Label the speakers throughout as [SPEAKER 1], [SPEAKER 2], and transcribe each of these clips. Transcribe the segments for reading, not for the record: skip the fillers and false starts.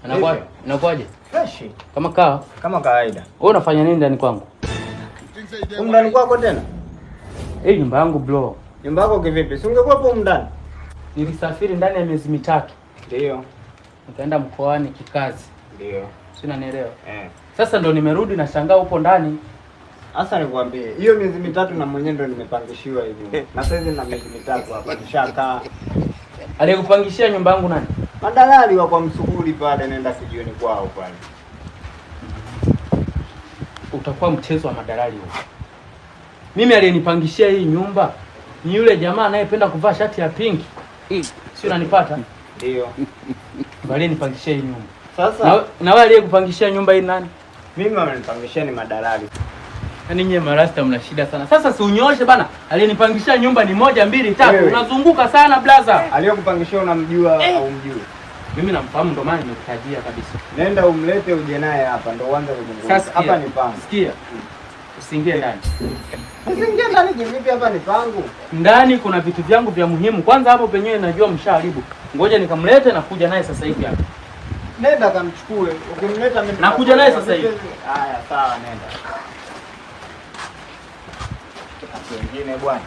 [SPEAKER 1] Inakuwaje?
[SPEAKER 2] Fresh.
[SPEAKER 1] Kama kawa.
[SPEAKER 2] Kama kawaida.
[SPEAKER 1] Wewe unafanya nini ndani kwangu?
[SPEAKER 2] Humu ndani kwako tena?
[SPEAKER 1] Eh, nyumba yangu bro.
[SPEAKER 2] Nyumba yako kivipi? Si ungekuwa hapo ndani?
[SPEAKER 1] Nilisafiri ndani ya miezi 3.
[SPEAKER 2] Ndio.
[SPEAKER 1] Nikaenda mkoani kikazi.
[SPEAKER 2] Ndio.
[SPEAKER 1] Si unanielewa?
[SPEAKER 2] Eh.
[SPEAKER 1] Sasa ndo nimerudi na shangaa upo ndani.
[SPEAKER 2] Sasa nikwambie, hiyo miezi 3 na mwenyewe ndo nimepangishiwa hivi. Na sasa hivi na miezi 3 hapa nishakaa.
[SPEAKER 1] Aliyekupangishia nyumba yangu nani?
[SPEAKER 2] Madalali wa kwa Msuguli pale, nenda kijiweni kwao pale.
[SPEAKER 1] Utakuwa mchezo wa madalali huo. Mimi aliyenipangishia hii nyumba ni yule jamaa anayependa kuvaa shati ya pink. Si unanipata?
[SPEAKER 2] Ndio.
[SPEAKER 1] Aliyenipangishia hii nyumba.
[SPEAKER 2] Sasa
[SPEAKER 1] Na wewe aliyekupangishia nyumba hii nani?
[SPEAKER 2] Mimi wamenipangishia ni madalali.
[SPEAKER 1] Yaani nyie marasta mna shida sana. Sasa si unyooshe bana. Aliyenipangishia nyumba ni 1 2 3. Unazunguka sana blaza.
[SPEAKER 2] Aliyekupangishia unamjua au umjui?
[SPEAKER 1] Mimi namfahamu, ndo maana nimekutajia kabisa.
[SPEAKER 2] Nenda umlete uje naye hapa ndo uanze kuzungumza.
[SPEAKER 1] Sasa
[SPEAKER 2] hapa ni pangu.
[SPEAKER 1] Sikia. Usiingie ndani.
[SPEAKER 2] Usiingie ndani kivipi? Hapa ni pangu.
[SPEAKER 1] Ndani kuna vitu vyangu vya muhimu. Kwanza hapo penyewe najua mshaharibu. Ngoja nikamlete na kuja naye sasa hivi hapa.
[SPEAKER 2] Nenda kamchukue. Ukimleta mimi
[SPEAKER 1] nakuja naye sasa hivi.
[SPEAKER 2] Haya sawa, nenda. Wengine bwana.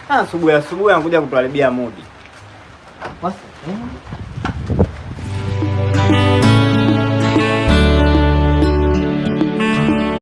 [SPEAKER 2] Asubuhi asubuhi anakuja kutuharibia mudi. Basi.